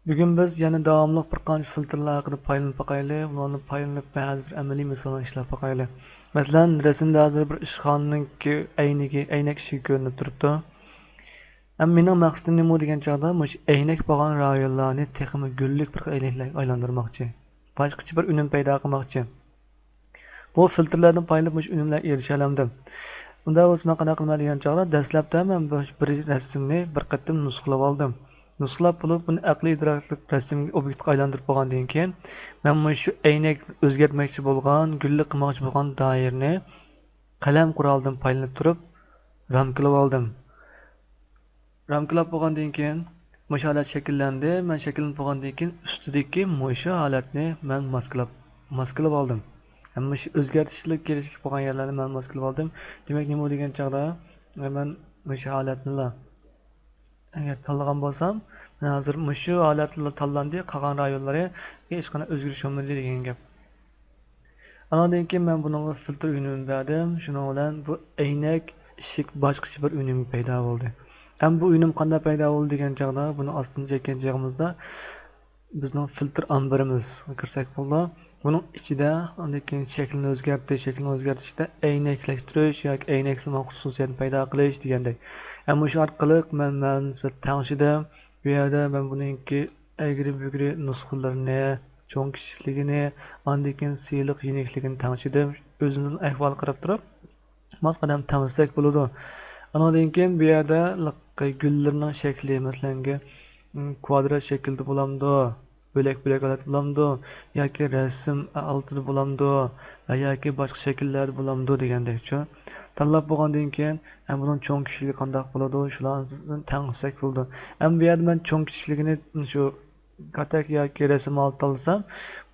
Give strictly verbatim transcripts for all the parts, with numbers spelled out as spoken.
بۈگۈن بىز يەنە داۋاملىق بىر قانچە فىلتىرلار ھەققىدە پايدىلىنىپ باقايلى. ئۇلاردىن پايدىلىنىپ، بەزى بىر ئەمەلىي مىسالنى ئىشلەپ باقايلى. مەسىلەن، رەسىمدە ھازىر بىر ئىشخانىنىڭكى ئەينىكى، ئەينەك ئىشىكى كۆرۈنۈپ تۇرۇپتۇ. ھەم مېنىڭ مەقسىتىم نېمە دېگەن چاغدا، مۇشۇ ئەينەك بولغان رايونلارنى تېخىمۇ گۈللۈك بىر ئەينەكلەرگە ئايلاندۇرماقچى. باشقىچە بىر ئۈنۈم پەيدا قىلماقچى. بۇ فىلتىرلاردىن پايدىلىنىپ مۇشۇ ئۈنۈملەرگە ئېرىشەلەمدىم. ئۇنداق بولسا مەن قانداق قىلىمەن دېگەن چاغدا، دەسلەپتە مەن بىر، بىر رەسىمنى بىر قېتىم نۇسخىلىۋالدىم. نۇسخىلاپ بولۇپ، بۇنى ئەقلىي ئىدراكلىق رەسىمگە، ئوبيېكتقا ئايلاندۇرۇپ بولغاندىن كېيىن، مەن مۇشۇ ئەينەك ئۆزگەرتمەكچى بولغان، گۈللۈك قىلماقچى بولغان دائىرىنى قەلەم قورالىدىن پايدىلىنىپ تۇرۇپ رامكىلىۋالدىم. رامكىلاپ بولغاندىن كېيىن، مۇشۇ ھالەت شەكىللەندى. مەن شەكىللىنىپ بولغاندىن كېيىن، ئۈستىدىكى مۇشۇ ھالەتنى مەن ماسكىلاپ، ماسكىلاپ ئالدىم. ھەم مۇشۇ ئۆزگەرتىشلىك، كېلىشلىك بولغان يەرلەرنى مەن ماسكىلاپ ئالدىم. دېمەك، نېمە دېگەن چاغدا، مەن مۇشۇ ھالەتنىلا ئەگەر تاللىغان بولسام، مەن ھازىر مۇشۇ ھالەتلا تاللاندى، قالغان رايونلىرى ھېچقانداق ئۆزگىرىش بولمىدى دېگەن گەپ. ئانىڭدىن كېيىن مەن بۇنىڭغا فىلتىر ئۈنۈمىنى بەردىم. شۇنىڭ بىلەن بۇ ئەينەك ئىشىك باشقىچە بىر ئۈنۈم پەيدا بولدى. ھەم بۇ ئۈنۈم قانداق پەيدا بولدى دېگەن چاغدا، بۇنى ئاستىن چەككەن چېغىمىزدا بىزنىڭ فىلتىر ئامبىرىمىزغا كىرسەك بولىدۇ. بۇنىڭ ئىچىدە ئاندىن كېيىن شەكلىنى ئۆزگەرتىش، شەكلىنى ئۆزگەرتىشتە ئەينەكلەشتۈرۈش ياكى ئەينەكسىمان خۇسۇسىيەتنى پەيدا قىلىش دېگەندەك. ھەم مۇشۇ ئارقىلىق مەن مەلۇم نىسبەتتە تەڭشىدىم. بۇ يەردە مەن بۇنىڭكى ئەگرى-بۈگرى نۇسخىلىرىنى، چوڭ كىچىكلىكىنى، ئاندىن كېيىن سىلىق يېنىكلىكىنى تەڭشىدىم. ئۆزىمىزنىڭ ئەھۋالىغا قاراپ تۇرۇپ، ماس قەدەم تەڭشىسەك بولىدۇ. ئانىڭدىن كېيىن بۇ يەردە لىققى گۈللىرىنىڭ شەكلى، مەسىلەنكى، م، كۋادرات شەكىلدە بولامدۇ، بۆلەك-بۆلەك ھالەتتە بولامدۇ ياكى رەسىم ھالىتىدە بولامدۇ ياكى باشقا شەكىللەردە بولامدۇ دېگەندەكچۇ. تاللاپ بولغاندىن كېيىن، ھەم بۇنىڭ چوڭ كىچىكلىكى قانداق بولىدۇ، شۇلارنى تەڭشىسەك بولىدۇ. ھەم بۇ يەردە مەن چوڭ كىچىكلىكىنى شۇ كاتەك ياكى رەسىم ھالىتى تاللىسام،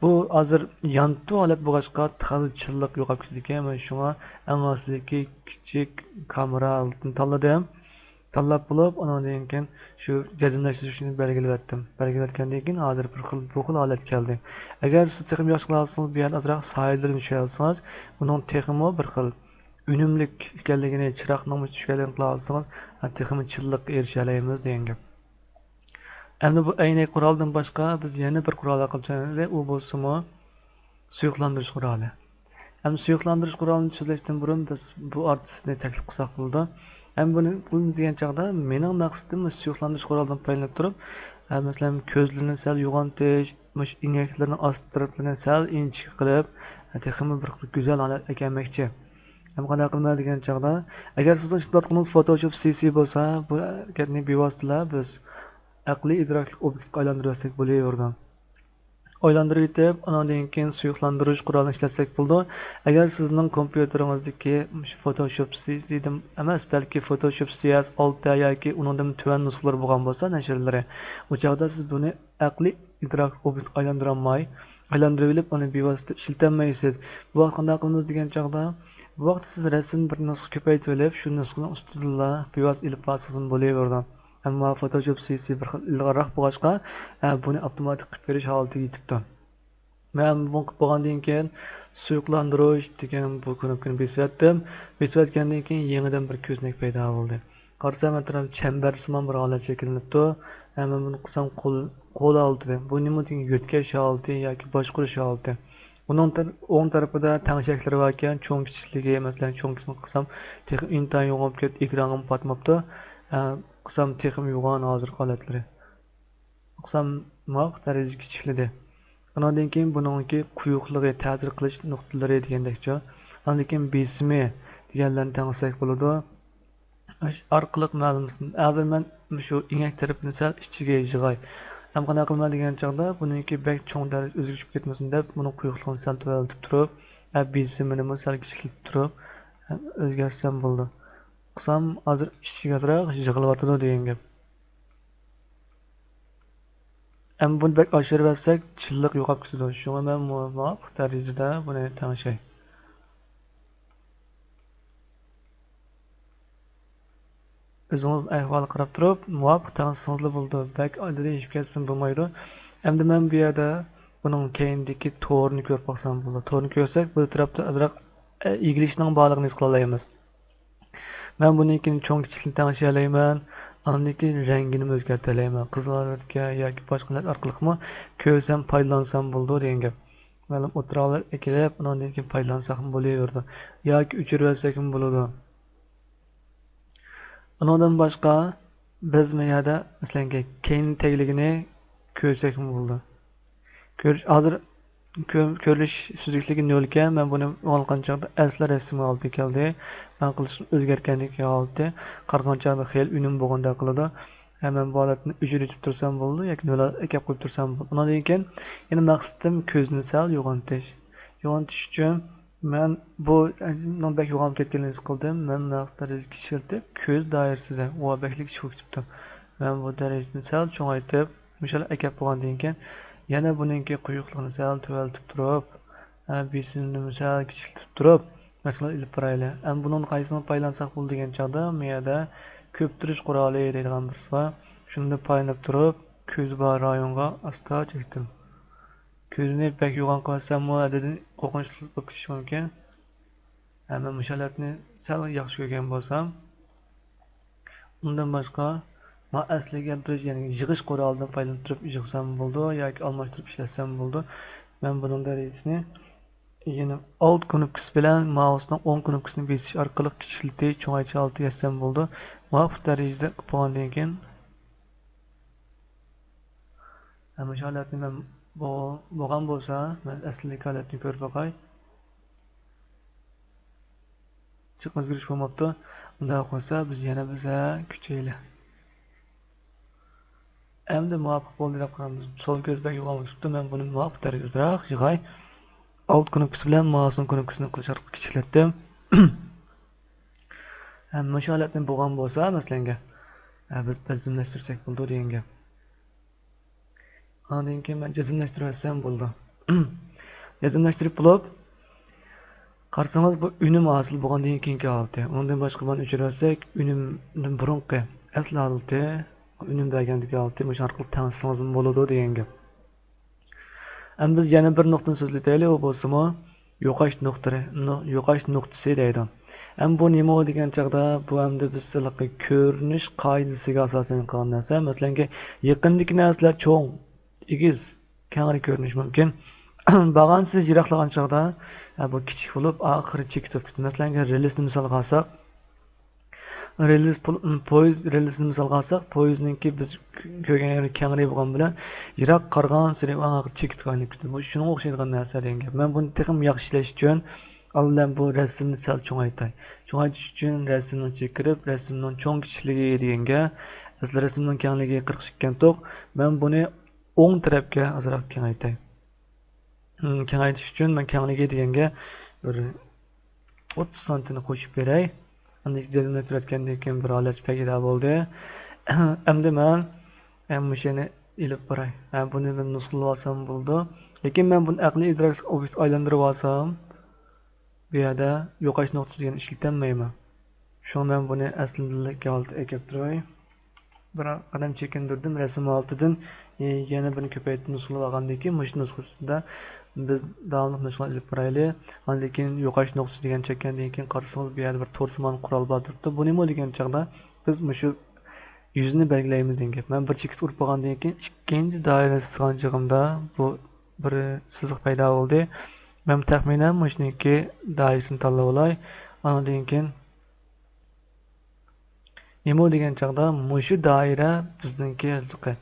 بۇ ھازىر يانتۇ ھالەت بولغاچقا تازا چىنلىق يوقاپ كېتىدىكەن. مەن شۇڭا ئەڭ ئاستىدىكى كىچىك كامېرا ھالىتىنى تاللىدىم. تاللاپ بولۇپ، ئۇنىڭدىن كېيىن شۇ جەزملەشتۈرۈشنى بەلگىلىۋەتتىم. بەلگىلەۋەتكەندىن كېيىن ھازىر بىر خىل، بۇ خىل ھالەت كەلدى. ئەگەر سىز تېخىمۇ ياخشى قىلالىسىڭىز، بۇ يەردە ئازراق سايىلىرىنى چۈشۈرەلىسىڭىز، ئۇنىڭ تېخىمۇ بىر خىل ئۈنۈملۈك ئىكەنلىكىنى، چىراغنىڭمۇ چۈشكەنلىكىنى قىلالىسىڭىز، تېخىمۇ چىنلىققا ئېرىشەلەيمىز دېگەن گەپ. ئەمدى بۇ ئەينەك قورالدىن باشقا بىز يەنە بىر قورال ھەققىدە سۆزلىدۇق، ئۇ بولسىمۇ سۇيۇقلاندۇرۇش قورالى. ئەمدى سۇيۇقلاندۇرۇش قورالىنى سۆزلەشتىن بۇرۇن بىز بۇ ئارتىسنى تەكلىپ قىلساق بولىدۇ. ئەمدى بۇنى، بۇنى دېگەن چاغدا مېنىڭ مەقسىتىم مۇشۇ سۇيۇقلاندۇرۇش قورالىدىن پايدىلىنىپ تۇرۇپ، ئە، مەسىلەن، كۆزلىرىنى سەل يوغانتىش، مۇشۇ ئېڭەكلىرىنىڭ ئاستى تەرەپلىرىنى سەل ئىنچىكە قىلىپ، ئە، تېخىمۇ بىر گۈزەل ھالەتكە كەلمەكچى. ھەم قانداق قىلىمەن دېگەن چاغدا، ئەگەر سىزنىڭ ئىشلىتىۋاتقىنىڭىز فوتوشوپ سى سى بولسا، بۇ ھەرىكەتنى بىۋاسىتىلا بىز ئەقلىي ئىدراكلىق ئوبيېكتقا ئايلاندۇرۇۋەتسەك بولۇۋېرىدۇ. ئايلاندۇرۇۋېتىپ، ئانىڭدىن كېيىن سۇيۇقلاندۇرۇش قورالىنى ئىشلەتسەك بولىدۇ. ئەگەر سىزنىڭ كومپيۇتېرىڭىزدىكى مۇشۇ فوتوشوپ سى سىدىن ئەمەس، بەلكى فوتوشوپ سى ئەس ئالتە ياكى ئۇنىڭدىن تۆۋەن نۇسخىلىرى بولغان بولسا نەشرلىرى، ئۇ چاغدا سىز بۇنى ئەقلىي ئىدراك ئوبيېكتقا ئايلاندۇرالماي، ئايلاندۇرۇۋېلىپ ئۇنى بىۋاسىتە ئىشلىتەلمەيسىز. بۇ ۋاقىت قانداق قىلىمىز دېگەن چاغدا، بۇ ۋاقىتتا سىز رەسىمنى بىر نۇسخا كۆپەيتىۋېلىپ، شۇ نۇسخىنىڭ ئۈستىدىلا بىۋاسىتە ئېلىپ بارسىڭىزمۇ بولۇۋېرىدۇ. ئەمما فوتوشوپ سى سى بىر خىل ئىلغارراق بولغاچقا، ئە، بۇنى ئاپتوماتىك قىلىپ بېرىش ھالىتىگە يېتىپتۇ. مەن بۇنى قىلىپ بولغاندىن كېيىن، سۇيۇقلاندۇرۇش دېگەن بۇ كۇنۇپكىنى بېسىۋەتتىم. بېسىۋەتكەندىن كېيىن، يېڭىدىن بىر كۆزنەك پەيدا بولدى. قارىسام، ئەتراپ چەمبەرسىمان بىر ھالەت شەكىللىنىپتۇ. ھە، مەن بۇنى قىلسام، قول، قول ھالىتى. بۇ نېمە دېگەن، يۆتكەش ھالىتى ياكى باشقۇرۇش ھالىتى. ئۇنىڭ تەر-، ئوڭ تەرىپىدە تەڭشەكلىرى باركەن، چوڭ كىچىكلىكى، مەسىلەن، چوڭ كىچىكنى قىلسام، تېخى ئىنتايىن يوغىنىپ كېتىپ، ئېكرانغىمۇ پاتماپتۇ. ھە، قىلسام تېخىمۇ يوغان ھازىرقى ھالەتلىرى. قىلسام مۇۋاپىق دەرىجىدە كىچىكلىدى. ئانىڭدىن كېيىن بۇنىڭكى قويۇقلۇقى، تەسىر قىلىش نۇقتىلىرى دېگەندەكچۇ. ئاندىن كېيىن بېسىمى دېگەنلەرنى تەڭشىسەك بولىدۇ. ئاش-، ئارقىلىق مەلۇم. ھازىر مەن مۇشۇ ئېڭەك تەرىپىنى سەل ئىچىگە يىغاي. ھەم قانداق قىلىمەن دېگەن چاغدا، بۇنىڭكى بەك چوڭ دەرىجىدە ئۆزگىرىش بولۇپ كەتمىسۇن دەپ، بۇنىڭ قويۇقلۇقىنى سەل تۆۋەنلىتىپ تۇرۇپ، ھە، بېسىمىنىمۇ سەل كىچىكلىتىپ تۇرۇپ، ھە، ئۆزگەرتسەم بولىدۇ. قىلسام، ھازىر ئىچىگە ئازراق يىغىلىۋاتىدۇ دېگەن گەپ. ئەمما بۇنى بەك ئاشۇرۇۋەتسەك، چىنلىق يوقاپ كېتىدۇ. شۇڭا مەن مۇۋاپىق دەرىجىدە بۇنى تەڭشەي. ئۆزىڭىز ئەھۋالغا قاراپ تۇرۇپ، مۇۋاپىق تەڭشىسىڭىزلا بولىدۇ. بەك ئاددىي ئېشىپ كەتسىمۇ بولمايدۇ. ئەمدى مەن بۇ يەردە بۇنىڭ كەينىدىكى تورىنى كۆرۈپ باقسام بولىدۇ. تورىنى كۆرسەك، بۇ تەرەپتە ئازراق، ئە، ئېگىلىشنىڭ بارلىقىنى ھېس قىلالايمىز. مەن بۇنىڭكىنى چوڭ كىچىكنى تەڭشىيەلەيمەن. ئاندىن كېيىن رەڭگىنىمۇ ئۆزگەرتەلەيمەن. قىزىل ئالەتكە ياكى باشقا ئالەت ئارقىلىقمۇ كۆرسەم، پايدىلانسام بولىدۇ دېگەن گەپ. مەلۇم ئوتتۇرا ئالەت ئەكېلىپ، ئۇنىڭدىن كېيىن پايدىلانساقمۇ بولۇۋېرىدۇ. ياكى ئۆچۈرۈۋەتسەكمۇ بولىدۇ. ئۇنىڭدىن باشقا، بىز مۇ يەردە، مەسىلەن، كەينى تەگلىكىنى كۆرسەكمۇ بولىدۇ. كۆرۈش، ھازىر كۆ-، كۆرۈلۈش سۈزۈكلۈكى نۆل ئىكەن. مەن بۇنى ئوڭلىغان چاغدا ئەسلى رەسىم ھالىتىگە كەلدى. مەن قىلىشنى ئۆزگەرتكەندىكى ھالىتى. قارىغان چاغدا خېلى ئۈنۈم بولغاندەك قىلىدۇ. ھە، مەن بۇ ھالەتنى ئۆچۈرۈۋېتىپ تۇرسام بولىدۇ ياكى نۆل ئەكەپ قويۇپ تۇرسام بولىدۇ. ئۇنىڭدىن كېيىن يەنە مەقسىتىم كۆزنى سەل يوغىنىتىش. يوغىنىتىش ئۈچۈن مەن بۇ، ئە، بەك يوغان بولۇپ كەتكەنلىكىنى ھېس قىلدىم. مەن مۇنداق دەرىجىدە كىچىكلىتىپ، كۆز دائىرىسىدە ئۇ بەكلا كىچىك بولۇپ كېتىپتۇ. مەن بۇ دەرىجىنى سەل چوڭايتىپ، مۇشۇلار ئەكەپ بولغاندىن كېيىن، يەنە بۇنىڭكى قويۇقلۇقىنى سەل تۆۋەنلىتىپ تۇرۇپ، ھە، بېسىمنى سەل كىچىكلىتىپ تۇرۇپ، مەشغۇل ئېلىپ بارايلى. ئەمدى بۇنىڭ قايسىنى پايدىلانساق بولىدۇ دېگەن چاغدا، مۇ يەردە كۆپتۈرۈش قورالى دەيدىغان بىرسى بار. شۇنى پايدىلىنىپ تۇرۇپ، كۆزى بار رايونغا ئاستا چەكتىم. كۆزنى بەك يوغان قىلىۋەتسەممۇ، ھەددىدىن قورقۇنچلۇق بولۇپ كېتىشى مۇمكىن. ھە، مەن مۇشۇ ھالەتنى سەل ياخشى كۆرگەن بولسام، ئۇندىن باشقا، ما ئەسلىگە كەلتۈرۈش، يەنى يىغىش قورالىدىن پايدىلىنىپ تۇرۇپ يىغسام بولىدۇ ياكى ئالماشتۇرۇپ ئىشلەتسەم بولىدۇ. مەن بۇنىڭ دەرىجىسىنى يەنە ئالت كۇنۇپكىسى بىلەن مائۇسنىڭ ئوڭ كۇنۇپكىسىنى بېسىش ئارقىلىق كىچىكلىتىش، چوڭايتىش ھالىتىگە يەتسەم بولىدۇ. مۇۋاپىق دەرىجىدە قىلىپ بولغاندىن كېيىن، ھە، مۇشۇ ھالەتنى مەن بو-، بولغان بولسا، مەن ئەسلىدىكى ھالەتنى كۆرۈپ باقاي. جىق ئۆزگىرىش بولماپتۇ. ئۇنداق بولسا، بىز يەنە بىر سەل كۈچەيلى. ئەمدى مۇۋاپىق بولدى دەپ قارايمىز. سول كۆز بەك يوغان بولۇپ كېتىپتۇ. مەن بۇنى مۇۋاپىق دەرىجىدە ئازراق يىغاي. ئالت كۇنۇپكىسى بىلەن مائۇسنىڭ كۇنۇپكىسىنى قىلىش ئارقىلىق كىچىكلەتتىم. ھە، مۇشۇ ھالەتنى بولغان بولسا، مەسىلەنگە، ھە، بىز جەزملەشتۈرسەك بولىدۇ دېگەن گەپ. ئاندىن كېيىن مەن جەزملەشتۈرۈۋەتسەم بولىدۇ. جەزملەشتۈرۈپ بولۇپ، قارىسىڭىز، بۇ ئۈنۈم ھاسىل بولغاندىن كېيىنكى ھالىتى. ئۇنىڭدىن باشقا بۇنى ئۆچۈرۈۋەتسەك، ئۈنۈمدىن بۇرۇنقى ئەسلى ھالىتى، ئۈنۈم بەرگەندىكى ھالىتى مۇشۇ ئارقىلىق تەڭشىسىڭىزمۇ بولىدۇ دېگەن گەپ. ئەمدى بىز يەنە بىر نۇقتىنى سۆزلىتەيلى، ئۇ بولسىمۇ يوقاش نۇقتىرى-، نۇ-، يوقاش نۇقتىسى دەيدۇ. ئەمدى بۇ نېمە دېگەن چاغدا، بۇ ئەمدى بىز ھېلىقى كۆرۈنۈش قائىدىسىگە ئاساسەن قىلغان نەرسە. مەسىلەنكى، يېقىندىكى نەرسىلەر چوڭ، ئېگىز، كەڭرى كۆرۈنۈشى مۇمكىن. بارغانسېرى يىراقلىغان چاغدا، ھە، بۇ كىچىك بولۇپ، ئاخىرى چېكىت بولۇپ كېتىدۇ. مەسىلەنكى، رېلىسنى مىسالغا ئالساق، رېلىس پول-، پويىز رېلىسىنى مىسالغا ئالساق، پويىزنىڭكى بىز كۆ-، كۆرگەن يېرى كەڭرى بولغان بىلەن، يىراق قارىغانسېرى ئاڭغا چېكىتكە ئايلىنىپ كېتىدۇ. بۇ شۇنىڭغا ئوخشايدىغان نەرسە دېگەن گەپ. مەن بۇنى تېخىمۇ ياخشى ئىشلەش ئۈچۈن، ئالدىن بۇ رەسىمنى سەل چوڭايتاي. چوڭايتىش ئۈچۈن رەسىمنىڭ ئىچىگە كىرىپ، رەسىمنىڭ چوڭ كىچىكلىكى دېگەنگە، ئەسلى رەسىمنىڭ كەڭلىكى قىرىق ئىككى ئىكەنتۇق. مەن بۇنى ئوڭ تەرەپكە ئازراق كېڭەيتەي. ھىم، كېڭەيتىش ئۈچۈن مەن كەڭلىكى دېگەنگە بىر ئوتتۇز سانتىنى قوشۇپ بېرەي. ئاندىن كېيىن جەزملەشتۈرۈۋەتكەندىن كېيىن بىر ھالەت پەيدا بولدى. ئەمدى مەن، ئە، مۇشۇنى ئېلىپ باراي. ھە، بۇنى مەن نۇسخىلىۋالسام بولىدۇ. لېكىن مەن بۇنى ئەقلىي ئىدراكلىق ئوبيېكتقا ئايلاندۇرۇۋالسام، بۇ يەردە يوقاش نۇقتىسى دېگەننى ئىشلىتەلمەيمەن. شۇڭا مەن بۇنى ئەسلىدىكى ھالىتىگە ئەكەپ تۇراي. بىر قەدەم چېكىندۈردۈم رەسىم ھالىتىدىن، يەنە بىرنى كۆپەيتىپ نۇسخىلىۋالغاندىن كېيىن، مۇشۇ نۇسخىسىدا بىز داۋاملىق مەشغۇلات ئېلىپ بارايلى. ئاندىن كېيىن يوقاش نۇقتىسى دېگەن چەككەندىن كېيىن قارىسىڭىز، بۇ يەردە بىر تورسىمان قورال بار تۇرۇپتۇ. بۇ نېمە دېگەن چاغدا، بىز مۇشۇ يۈزنى بەلگىلەيمىز دېگەن گەپ. مەن بىر چېكىت ئۇرۇپ بولغاندىن كېيىن، ئىككىنچى دائىرە سىزغان چېغىمدا بۇ بىر سىزىق پەيدا بولدى. مەن تەخمىنەن مۇشۇنىڭكى دائىرىسىنى تاللىۋالاي. ئاندىن كېيىن نېمە دېگەن چاغدا، مۇشۇ دائىرە بىزنىڭكى ھېلىقى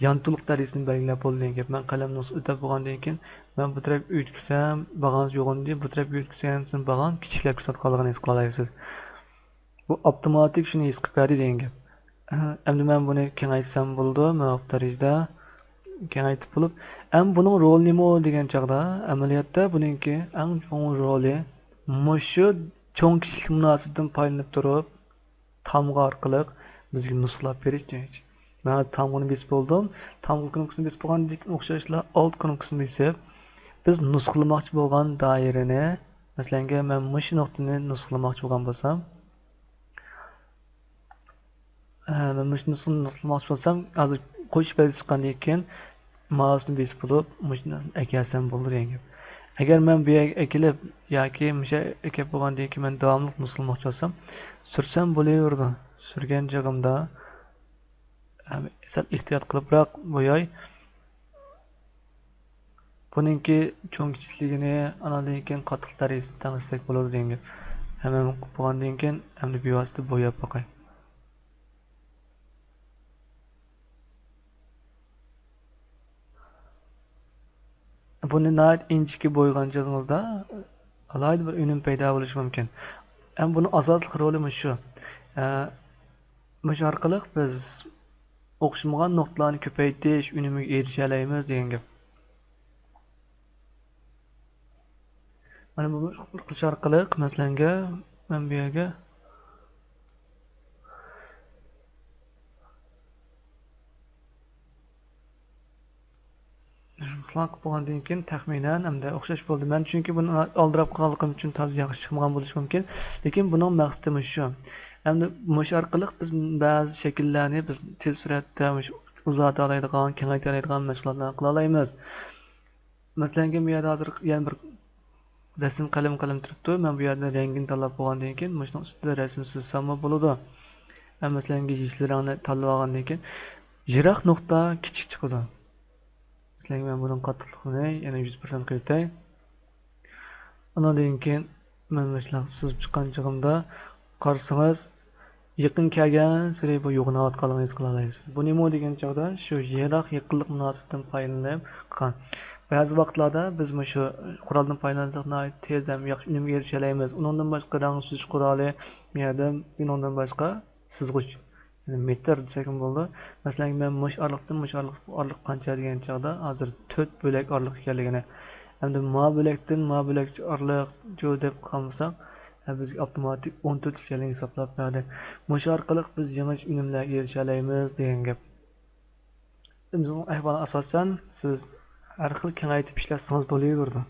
يانتۇلۇق دەرىجىسىنى بەلگىلەپ بولدى دېگەن گەپ. مەن قەلەمنى ئۆتەپ بولغاندىن كېيىن، مەن بۇ تەرەپكە ئۆتكۈزسەم، بارغانسېرى يوغىنىدى، بۇ تەرەپكە ئۆتكۈزسەم، بارغان كىچىكلەپ كېتىۋاتقانلىقىنى ھېس قىلالايسىز. بۇ ئاپتوماتىك شۇنى ھېس قىلىپ بەردى دېگەن گەپ. ئەمدى مەن بۇنى كېڭەيتسەم بولىدۇ، مۇۋاپىق دەرىجىدە كېڭەيتىپ بولۇپ. ئەمدى بۇنىڭ رولى نېمە دېگەن چاغدا، ئەمەلىيەتتە بۇنىڭكى ئەڭ چوڭ رولى مۇشۇ چوڭ كىچىكلىك مۇناسىۋىتىدىن پايدىلىنىپ تۇرۇپ، تامغا ئارقىلىق بىزگە نۇسخىلاپ بېرىش دېگەن. مەن تامغىنى بېسىپ بولدۇم. تامغا كۇنۇپكىسىنى بېسىپ بولغاندىن كېيىن ئوخشاشلا ئالت كۇنۇپكىسىنى بېسىپ، بىز نۇسخىلىماقچى بولغان دائىرىنى، مەسىلەنگە، مەن مۇشۇ نۇقتىنى نۇسخىلىماقچى بولغان بولسام، ھە، مەن مۇشۇ نۇسخىنى نۇسخىلىماقچى بولسام، ھازىر قوشۇش بەلگىسى چىققاندىن كېيىن مائۇسنى بېسىپ بولۇپ، مۇشۇنى ئەكەلسەم بولىدۇ دېگەن گەپ. ئەگەر مەن بۇ يەرگە ئەكېلىپ ياكى مۇشۇ يەرگە ئەكەپ بولغاندىن كېيىن مەن داۋاملىق نۇسخىلىماقچى بولسام، سۈرسەم بولۇۋېرىدۇ. سۈرگەن چېغىمدا سەل ئېھتىيات قىلىپراق بوياي. بۇنىڭكى چوڭ كىچىكلىكىنى، ئاناندىن كېيىن قاتتىق دەرىجىسىنى تەڭشىسەك بولىدۇ دېگەن گەپ. ھەممە بولغاندىن كېيىن ئەمدى بىۋاسىتە بوياپ باقاي. بۇنى ناھايىتى ئىنچىكە بويىغان چېغىڭىزدا ئالاھىدە بىر ئۈنۈم پەيدا بولۇشى مۇمكىن. ھەم بۇنىڭ ئاساسلىق رولى مۇشۇ. ئە، مۇشۇ ئارقىلىق بىز ئوخشىمىغان نۇقتىلارنى كۆپەيتىش ئۈنۈمىگە ئېرىشەلەيمىز دېگەن گەپ. مانا بۇ قىلىش ئارقىلىق، مەسىلەنگە، مەن بۇ يەرگە سىلەڭ قىلىپ بولغاندىن كېيىن تەخمىنەن ئەمدى ئوخشاش بولدى. مەن چۈنكى بۇنى ئالدىراپ قالغانلىقىم ئۈچۈن تازا ياخشى چىقمىغان بولۇشى مۇمكىن. لېكىن بۇنىڭ مەقسىتى مۇشۇ. ئەمدى مۇشۇ ئارقىلىق بىز بەزى شەكىللەرنى بىز تېز سۈرئەتتە مۇشۇ ئۇزارتالايدىغان، كېڭەيتەلەيدىغان مەشغۇلاتلارنى قىلالايمىز. مەسىلەن، بۇ يەردە ھازىر يەنە بىر رەسىم قەلىمى قىلىپ تۇرۇپتۇ. مەن بۇ يەردىن رەڭگىنى تاللاپ بولغاندىن كېيىن، مۇشۇنىڭ ئۈستىدە رەسىم سىزساممۇ بولىدۇ. ھەم مەسىلەن، يېشىل رەڭنى تاللىۋالغاندىن كېيىن، يىراق نۇقتا كىچىك چىقىدۇ. مەسىلەن، مەن بۇنىڭ قاتتىقلىقىنى يەنە يۈز پىرسەنت قىلىۋېتەي. ئۇنىڭدىن كېيىن مەن مۇشۇنداق سىزىپ چىققان چېغىمدا قارىسىڭىز، يېقىن كەلگەنسېرى بۇ يوغىناۋاتقانلىقىنى ھېس قىلالايسىز. بۇ نېمە دېگەن چاغدا شۇ يىراق يېقىنلىق مۇناسىۋىتىدىن پايدىلىنىپ قىلغان. بەزى ۋاقىتلاردا بىز مۇشۇ قورالدىن پايدىلانساق ناھايىتى تېز ھەم ياخشى ئۈنۈمگە ئېرىشەلەيمىز. ئۇنىڭدىن باشقا رەڭ سۈزۈش قورالى، بۇ يەردە ئۇنىڭدىن باشقا سىزغۇچ، يەنى مېتىر دېسەكمۇ بولىدۇ. مەسىلەن، مەن مۇشۇ ئارىلىقتىن مۇشۇ ئارىلىق، ئارىلىق قانچە دېگەن چاغدا، ھازىر تۆت بۆلەك ئارىلىق ئىكەنلىكىنى، ئەمدى ما بۆلەكتىن ما بۆلەكچە ئارىلىقچۇ دەپ قالمىساق، ھە، بىزگە ئاپتوماتىك ئون تۆت ئىكەنلىكىنى ھېسابلاپ بەردى. مۇشۇ ئارقىلىق بىز يېڭى ئۈنۈملەرگە ئېرىشەلەيمىز دېگەن گەپ. بىزنىڭ ئەھۋال ئاساسەن سىز ھەر خىل كېڭەيتىپ ئىشلەتسىڭىز بولۇۋېرىدۇ.